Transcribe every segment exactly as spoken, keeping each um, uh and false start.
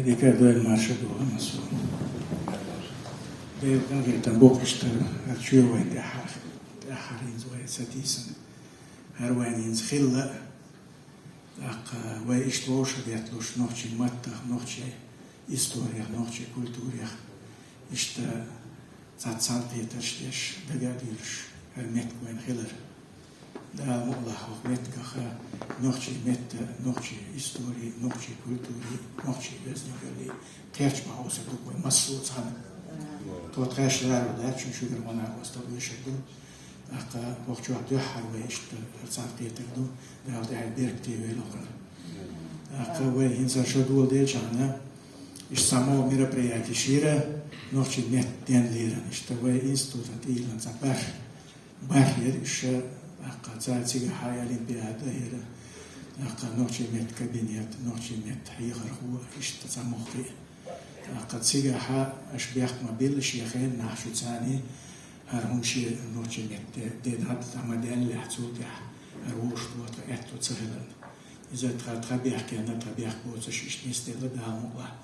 Дика дойла, марша догӀа массо. Дела къинхетам бу-кх иштта хӀара чоь вайна тӀехьа, тӀехьа хӀара хӀинца вай сатийсина. ХӀара вайна хӀинца хилла, тӀаккха вай иштта вовшахбетталуш нохчийн маттах, нохчийн историх, нохчийн культурих, иштта цхьа цхьаьнакхетарш деш, дага а дуьйлуш, хӀара меттиг вайна хилар. Дала мукъалахь, хӀокху меттигах нохчийн метта, нохчийн истори, нохчийн культури, нохчийн оьздангалли кхерч бан хьовсур ду вай массо а цхьаьна. Тхо тхаьш ларо дац, шуна шуьгара гӀо-накъостал оьшур ду. ТӀаккха хӀокху чохь дуьххьара вай иштта хӀара цхьаьнакхетар ду, Дала тӀаьхье беркате йойла хӀокхунна. ТӀаккха вай хӀинца шо доладелчахьана, иштта цхьа могӀа мероприяти йира, нохчийн меттан ден лерина. Иштта вай институтан тӀехула цхьа бархӀ, бархӀ яра уьш, тӀаккха цара цигахь олимпиада яра, тӀаккха нохчийн меттан кабинет, нохчийн меттан хьехархо, иштта цхьа могӀа кхин. ТӀаккха цигахь аша бехк ма билла, шен хенахь шуьца хӀара хӀума шен нохчийн меттан де, де дӀа-, дӀа ма даьллехь, цул тӀаьхьа хӀара вовшахтоха тхан аьтто ца хиларна. Иза тхан, тхан бехкенна, тхан бехк боцуш иштта нисделла, Дала мукъалахь.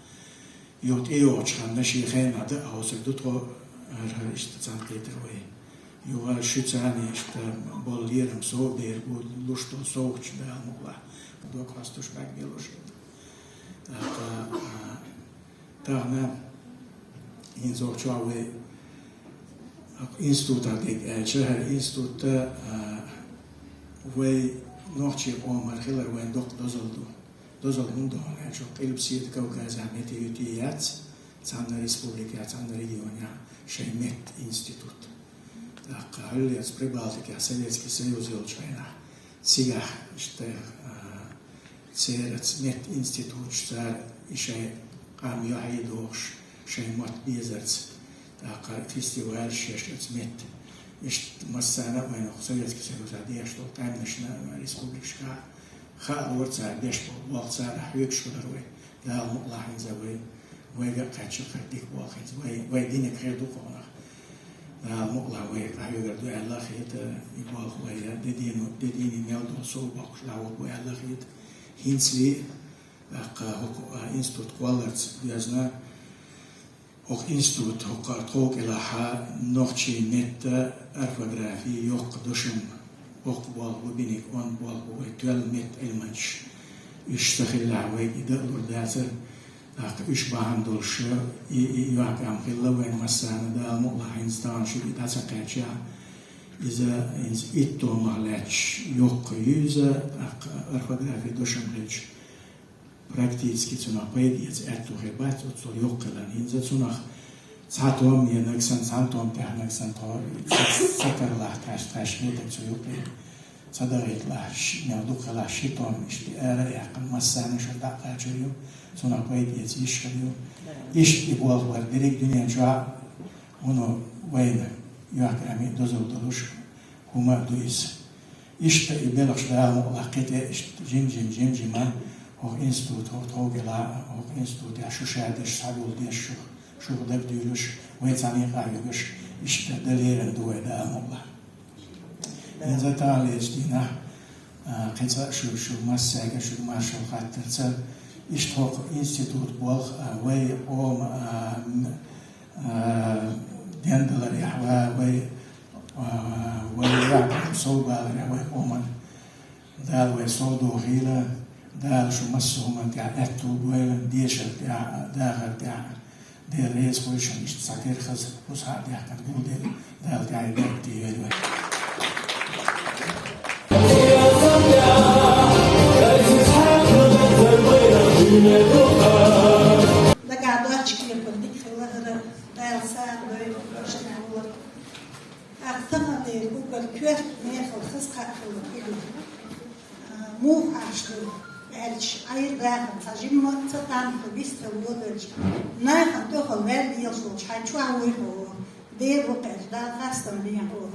Юха тӀейогӀучу ханна шен хенахь даа хьовсур ду тхо, хӀара, хӀара иштта цхьаьнакхетар вай. Юха шуьца иштта болу лерам сов а бер бу, луш долу совгӀаташ, Дала мукъалахь, дог хьоьстуш, бӀаьрг беллуш. ТӀаккха, а, тахана хӀинца хӀокху чохь вай институтах дерг аьлча, хӀара институт, а, вай нохчийн къоман хилар вайн доккха дозалла ду. Дозалла хӀунда ду аьлча, къилбаседа Кавказехь метте-юьтте яц цхьана республикехь, цхьана регионехь шайн меттан институт. ТӀаккха хӀаллакьцу Прибалтикехь Советский Союз йолчу хенахь, цигахь иштта, а, церан меттан институташ, цара и шайн къам юьхьий дохуш, шайн мотт безарца, тӀаккха фестивалаш еш оцу меттан. Иштта массарна а вайна хӀокху Советский Союзехь деш долу къаьмнашна а, республикашкахь а хаалора цара деш болу болх, цара хьоьгуш хилар вай. Дала мукъалахь, хӀинца вай, вайга а кхаьчна хир дика болх хӀинца вай, вай динарг хир ду кхунах. Дала мукъалахь, вай къахьоьгур ду аьлла а хета, и болх вай де дийна, де дийна мел долу сов боккхуш дӀагӀур бу аьлла а хета. ХӀинцале а, тӀаккха хӀокху, а, институт кхолларца доьзна, хӀокху институт, хӀокху тхов кӀелахь нохчийн меттан орфографи, йоккха дошам, боккха болх бу, биниг онда болх бу, вай тоьлла меттан Ӏилманчаш. Уьш ца хиллехь, вайга и даа лур дацара. ТӀаккха уьш бахьана долуш, и, и юьхькӀам хилла вайн массарна, Дала мукъалахь, хӀинца тахана шуьга и дӀа ца кхаьччехь, иза хӀинца итт томах лаьтташ йоккха ю иза, тӀаккха орфографи, дошам хилча, практически цунах пайда эца аьтту хир бац, оццул йоккха хиларна. ХӀинца цунах цхьа том енарг санна, цхьана тома тӀехь наг санна, тхо ца, ца тарлахь, тхаьш, тхаьш метаг цу юккъе ца дахийталахь, ши-, мел дукха хилахь, ши том иштта ара а яьккхина, массарна шуьга дӀа а кхачур ю, цунах пайда эца йиш хир ю. Иштта и болх бар дерриг дуьнен чохь, хӀуно вайна юьхькӀаме а, дозалла долуш хӀума а ду иза. Иштта и белхаш, Дала мукъалахь, кхин тӀе иштта жим-жим, жим-жима хӀокху институт, хӀокху тхов кӀелахь, хӀокху институтехь шу ша деш, схьагулдеш, шух, шух дагадуьйлуш, вай цхьаьна къахьоьгуш, иштта дан лерина ду вай, Дала мукъалахь. ХӀинца таханлерчу дийнахь, а, кхин цкъа а шу, шу массаьрга а шуьга маршалла хаттарца, иштта хӀокху институт болх, а, вай къоман, а, м-, а, дендаларехь, ва-, вай, а, вай ваьхьа совбаларехь вай къоман. Дала вай совдохийла, Дала шу массо а хӀуманна тӀехь аьтту бойла, дешар тӀехь а, дахар тӀехь а. Дела реза хуьлда шуна, иштта цхьа кара хаза, кхузахь а даьккхина гулделла, Дала тӀаьхье беркате йойла вай. Дагахь доцчу кепара дика хилла хӀара, Дала сагӀа дойла, шуна хӀума. Ах, таханлера уггар коьрта мехала хаза кхаъ хилла кхидӀа. А, муха Ӏаш ду аьлча, Ӏайра дахар цхьа жимма а ца танха вистал лоьдуьйтуш, нахана тӀехула ваьлла лелаш волчу хьайн чохь вуй хьо, Дела ву кхаьчча, Дала хастам бехьа хьо.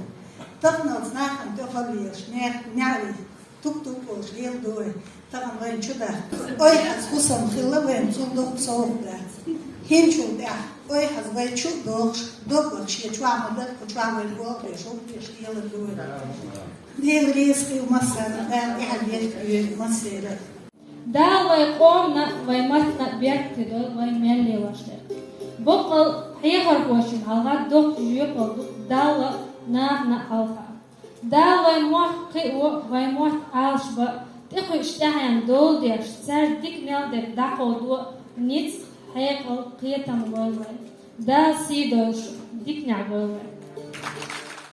Таханалц нахана тӀехула лелаш, нехан неӀаре туп-туп волуш леладо вай, тахана вайна чу даха. Ойхьаз хӀусам хилла вайна, цул доккха совгӀат дац. ХӀинцул тӀаьхьа ойхьаз вай чу а дохуш, доггах шен чохь ма-дарра, кху чохь вай болх беш, хӀума беш лелар ду вай. Дела реза хуьлда массарна, Дала тӀаьхье беркате йойла массеран. Дала вай къомана, вай маттана беркате дойла вай мел лелош дар. Боккъал хьехархошта гӀалгӀа доккха жоьпалла ду Далла нахана хьалха. Дала вай мохк кхио, вай мотт Ӏалашбе, тӀекхуьуш тӀаьхьенна дола деш, цаьрца дика мел дерг дӀакховдо, ницкъ, хьекъал, кхетам лойла вай. Дала сий дойла шун, диканехь дойла вай.